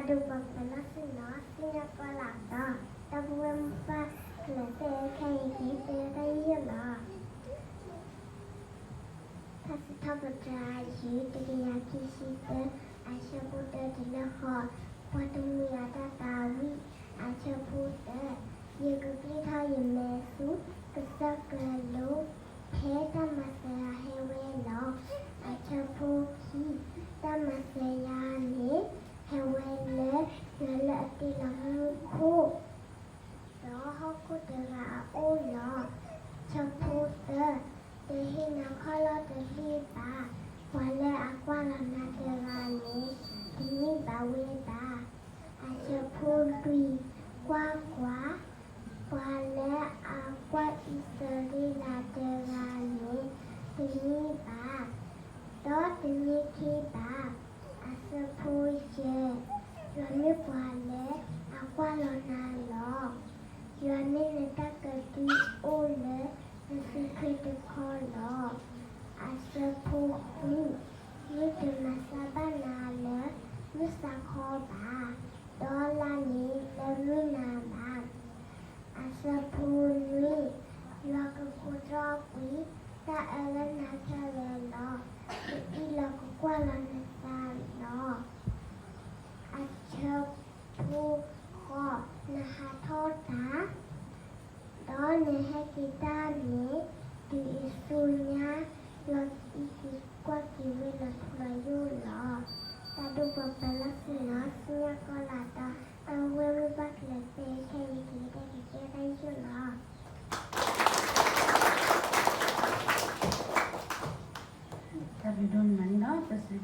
ဒိၣ်ပှၤပၢၤလီၢ်ဆ့ၣ်နီၤ စံၣ်ညီၣ်ကွီၢ်လၢ်ဒီး တၢ်ပုၢ်ဝဲၢ်မိၢ်ပၢ် ကလဲၤသ့ၣ်ခဲအံၤ ကဟ့ၣ်သ့တၢ်ယုၢ်လီၤ. ထါစံးထီၣ်ပတြၢၤ ယုၢ်တကယၤခံဆံသၢ, အဆၢဖိတၢ တုၤလၢဃိး, ပှၤတမှံၤအတၢ်သးဝံၣ်, အဆၢဖိသၢ, ယကပျံၤထီၣ်ယမဲာ်ဆူ ကစၢၢ်ကျၢၤလိၤ, ဖဲတၢ်မၤစၢၤယၤဟဲဝဲလီၤ. အဆၢဖိခံ, တၢ်မၤစၢၤယၤန့ၣ် ဟဲဝဲလၢ ယွၤလၢအတ့လီၤမူခိၣ် ဒီးဟီၣ်ခိၣ်တဂၤအအိၣ်လီၤ. ဆၢဖိသၢ, တဟ့ၣ်နၤခီၣ်လီၢ်တလ့ၢ်ဘၣ်, ပှၤလၢအကွၢ်လီၤနၤတဂၤန့ၣ် တန့ၢ်ဘၣ်ဝဲဘၣ်. အဆၢဖိလွံၢ်, ကွၢ်ကွၢ်, ပှၤလၢအကွၢ်အံၣ်စရ့လးတဂၤန့ၣ် တန့ၢ်ဘၣ် ဒီးတန့ၢ်က့ၤဘၣ်. အဆၢဖိယဲၢ်, ယွၤမ့ၢ်ပှၤလၢအကွၢ်လီၤနၤလီၤ. ယွၤမ့ၢ်နတၢ်ကဒုအိၣ်လၢ နစုထွဲတခီလီၤ. အဆၢဖိဃု, မုၢ်တမၤစၢ်ဘၣ်နၤလၢ မုၢ်စးခီဘၣ်, ဒီးလါန့ၣ်လၢမုၢ်နၤဘၣ်. အဆၢဖိနွံ, ယွၤကကိးထီၣ်ကွံာ် တၢ်အၢလၢနၤခဲလၢာ်လီၤ. ကအံးလီၤကကွၢ်လီၤနသးလီၤ. အဆၢဖိဃိး, နဟးထီၣ်တၢ် ဒီးနဟဲက့ၤတၢ်န့ၣ် တုၤအံၤဆူညါ လီၤအံးက့ၤကွၢ်က့ၤဝဲလီၤထူလီၤယိာ်လီၤ. တၢ်ဒိၣ်ပှၤပၢၤလီၢ်ဆ့ၣ်နီၤ စံၣ်ညီၣ်ကွီၢ်လၢ်ဒီး တၢ်ဝဲမ့ၢ်ဘၣ်ကလဲၤသ့ခဲအံၤ ကဟ့ၣ်သ့တၢ်ယုၢ်လီၤ. တၢ်ဘျုးဒိၣ်မးန့ၣ်လီၤ. ပစံးဘျုး